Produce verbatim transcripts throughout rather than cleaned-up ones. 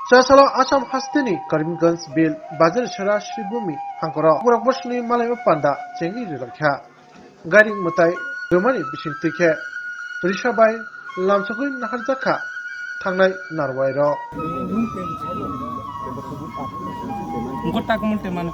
Chasalo Assam hasteni Karimganj Bill Bazar Sara Sribhumi hangkoro borok bosongni malaima panda chengwi rilokha. Gairing mwtai rwmani bisingtwi khe risa bai lamsogwi naharjakha thangnai narwai rok. Engko takumul temano.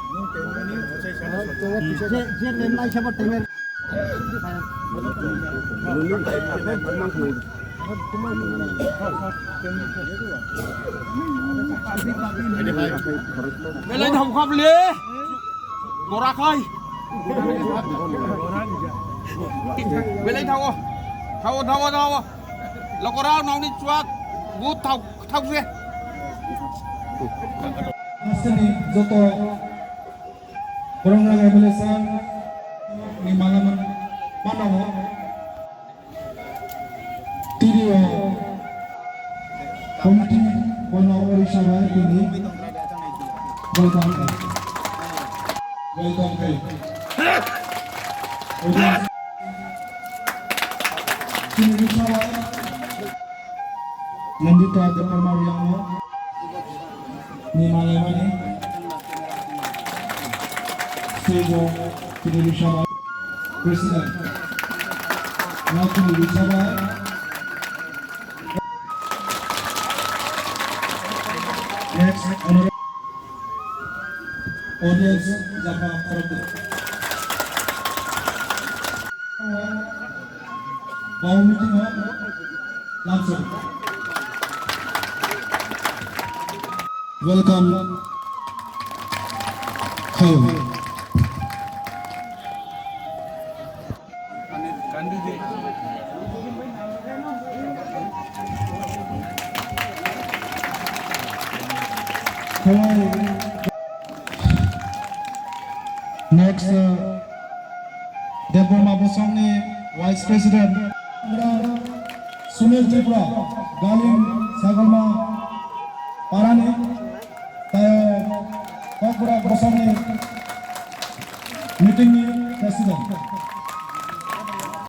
Belai thau khap le. Gora khai. Belai thau. Thau, thau, thau. Lokora nongni chuak. Bu thau, thau se. Asani joto borok nagai bele sang ni malaman manogo. Tini o committee bono Orissa bai tini welcome kai. Welcome kai. Tini Orissa bai Nandita Debbarma Riyangno ni malaimani stage o tini Orissa bai. President. Now to Lusaba. Next, Honorable Audience, Japa Prabhu. Bau meeting hall, Lamsong. Welcome. Hello. Next, uh, Debbarma Bosongni Vice President, Sunil Tripura, Galim Sagolma Parani, tei Kokbura Bosongni meeting ni President.